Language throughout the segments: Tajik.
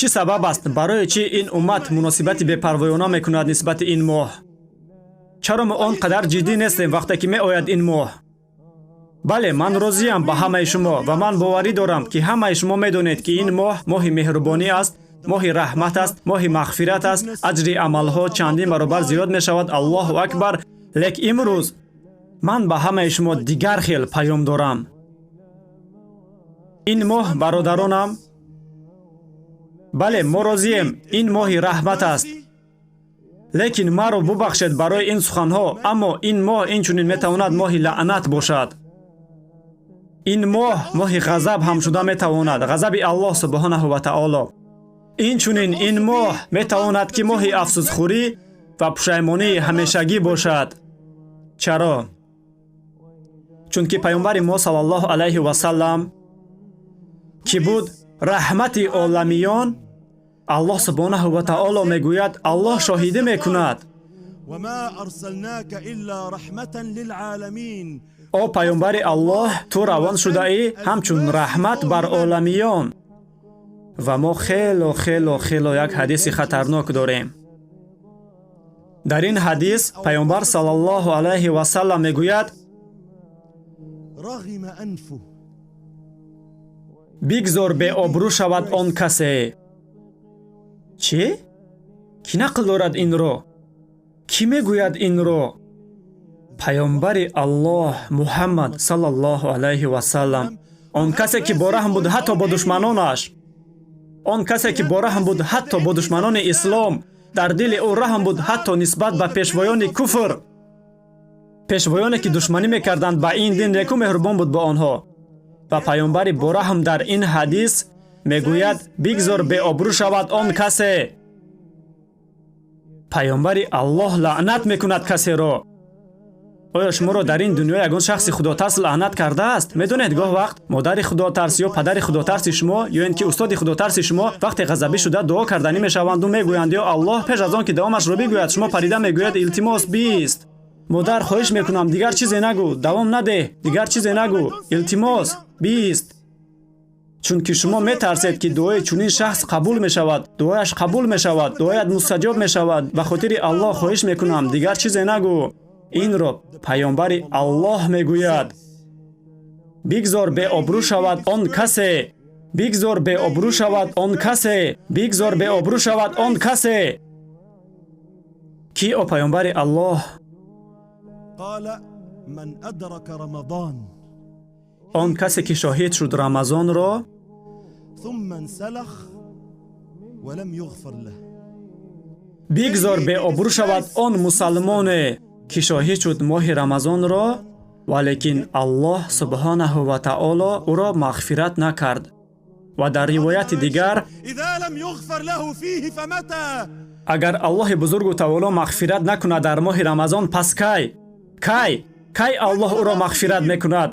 Чӣ сабаб аст, барои чӣ ин уммат муносибати бепарвоёна мекунад нисбати ин моҳ? Чаро мо он қадар ҷиддӣ нестем, вақте ки меояд ин моҳ? Бале, ман розиям ба ҳамаи шумо ва ман боварӣ дорам, ки ҳамаи шумо медонед, ки ин моҳ моҳи меҳрубонӣ аст, моҳи раҳмат аст, моҳи мағфират аст, аҷри амалҳо чандин баробар зиёд мешавад. Аллоҳу акбар! Лек имрӯз ман ба ҳамаи шумо дигар хел паём дорам. Ин моҳ, бародаронам, бале, мо розием, ин моҳи раҳмат аст, лекин маро бубахшед барои ин суханҳо, аммо ин моҳ инчунин метавонад моҳи лаънат бошад. Ин моҳ моҳи ғазаб ҳам шуда метавонад, ғазаби Аллоҳ субҳонаҳу ва таоло. Инчунин ин моҳ метавонад, ки моҳи афсӯсхӯрӣ ва пушаймонии ҳамешагӣ бошад. Чаро? Чунки паёмбари мо саллаллоҳу алайҳи васаллам, ки буд раҳмати оламиён, Аллоҳ субҳонаҳу ва таоло мегӯяд, Аллоҳ шоҳидӣ мекунад: وما أرسلناك إلا رحمة للعالمين. О паёмбари Аллоҳ, ту равон шудаӣ ҳамчун раҳмат бар оламиён. Ва мо хело, хело, хело як ҳадиси хатарнок дорем. Дар ин ҳадис паёмбар саллаллоҳу алайҳи васаллам мегӯяд: رغم أنفه. Бигзор беобрӯ шавад он касе. Чӣ? Кӣ нақл дорад инро? Кӣ мегӯяд инро? Паёмбари Аллоҳ Муҳаммад саллаллоҳу алайҳи васаллам, он касе, ки бораҳм буд ҳатто бо душманонаш, он касе, ки бораҳм буд ҳатто бо душманони ислом, дар дили ӯ раҳм буд ҳатто нисбат ба пешвоёни куфр, пешвоёне, ки душманӣ мекарданд ба ин дин, лекин меҳрубон буд бо онҳо. Ва паёмбари бораҳм дар ин ҳадис мегӯяд: «Бигзор беобрӯ шавад он касе». Паёмбари Аллоҳ лаънат мекунад касеро. Оё шуморо дар ин дунё ягон шахси худотарс лаънат кардааст? Медонед, гоҳ вақт модари худотарс ё падари худотарси шумо ё ин ки устоди худотарси шумо вақте ғазабӣ шуда дуо карданӣ мешаванду мегӯянд: «Ё Аллоҳ», пеш аз он ки давомашро бигӯяд, шумо парида мегӯяд: «Илтимос, бист, модар, хоҳиш мекунам, дигар чизе нагӯ, давом надеҳ, дигар чизе нагӯ, илтимос, бист», чунки шумо метарсед, ки дуои чунин шахс қабул мешавад, дуояш қабул мешавад, дуоят мустаҷоб мешавад. Ба хотири Аллоҳ, хоҳиш мекунам, дигар чизе нагӯ. Инро паёмбари Аллоҳ мегӯяд: «Бигзор беобрӯ шавад он касе, бигзор беобрӯ шавад он касе, бигзор беобрӯ шавад он касе». Ки, о паёмбари Аллоҳ? قال: من أدرك رمضان Он касе, ки шоҳид шуд Рамазонро ثم انسلخ ولم يغفر له. Бигзор беобрӯ шавад он мусалмоне, ки шоҳид шуд моҳи Рамазонро, валекин Аллоҳ субҳонаҳу ва таоло ӯро мағфират накард. Ва дар ривояти дигар: إذا لم يغفر له فيه فمتى؟ Агар Аллоҳи бузургу таволо мағфират накунад дар моҳи Рамазон, пас кай, кай, кай Аллоҳ ӯро мағфират мекунад?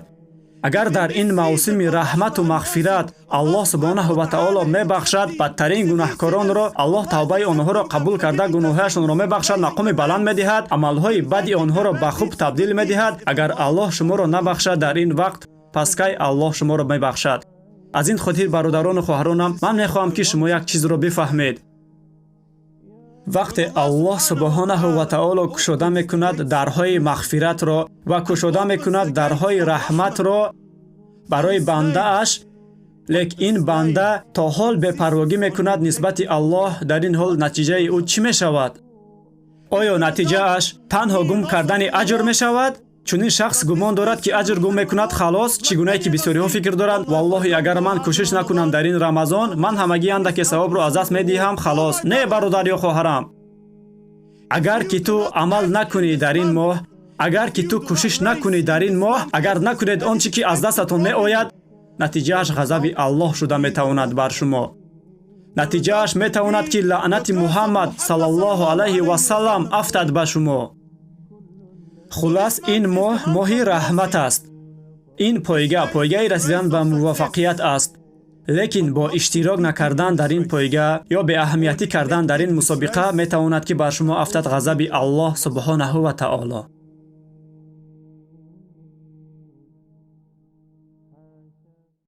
Агар дар ин мавсими раҳмату мағфират Аллоҳ субҳонаҳу ва таоло мебахшад бадтарин гунаҳкоронро, Аллоҳ тавбаи онҳоро қабул карда, гуноҳҳояшонро мебахшад, мақоми баланд медиҳад, амалҳои бади онҳоро ба хуб табдил медиҳад. Агар Аллоҳ шуморо набахшад дар ин вақт, пас кай Аллоҳ шуморо мебахшад? Аз ин хотир, бародарону хоҳаронам, ман мехоҳам, ки шумо як чизро бифаҳмед. Вақте Аллоҳ субҳонаҳу ва таоло кушода мекунад дарҳои мағфиратро ва кушода мекунад дарҳои раҳматро барои бандааш, лек ин банда то ҳол бепарвогӣ мекунад нисбати Аллоҳ, дар ин ҳол натиҷаи ӯ чӣ мешавад? Оё натиҷааш танҳо гум кардани аҷр мешавад? Чунин шахс гумон дорад, ки аҷр гум мекунад, халос, чӣ гунае ки бисёриҳо фикр доранд: «Валлоҳи, агар ман кӯшиш накунам дар ин Рамазон, ман ҳамагӣ андаке савобро аз даст медиҳам, халос». Не, бародар ё хоҳарам, агар ки ту амал накунӣ дар ин моҳ, агар ки ту кӯшиш накунӣ дар ин моҳ, агар накунед он чӣ ки аз дастатон меояд, натиҷааш ғазаби Аллоҳ шуда метавонад бар шумо. Натиҷааш метавонад, ки лаънати Муҳаммад саллаллоҳу алайҳи васаллам афтад ба шумо. Хулас, ин моҳ моҳи раҳмат аст. Ин пойга пойгаи расидан ба муваффақият аст, лекин бо иштирок накардан дар ин пойга ё беаҳамиятӣ кардан дар ин мусобиқа метавонад, ки бар шумо афтад ғазаби Аллоҳ субҳонаҳу ва таоло.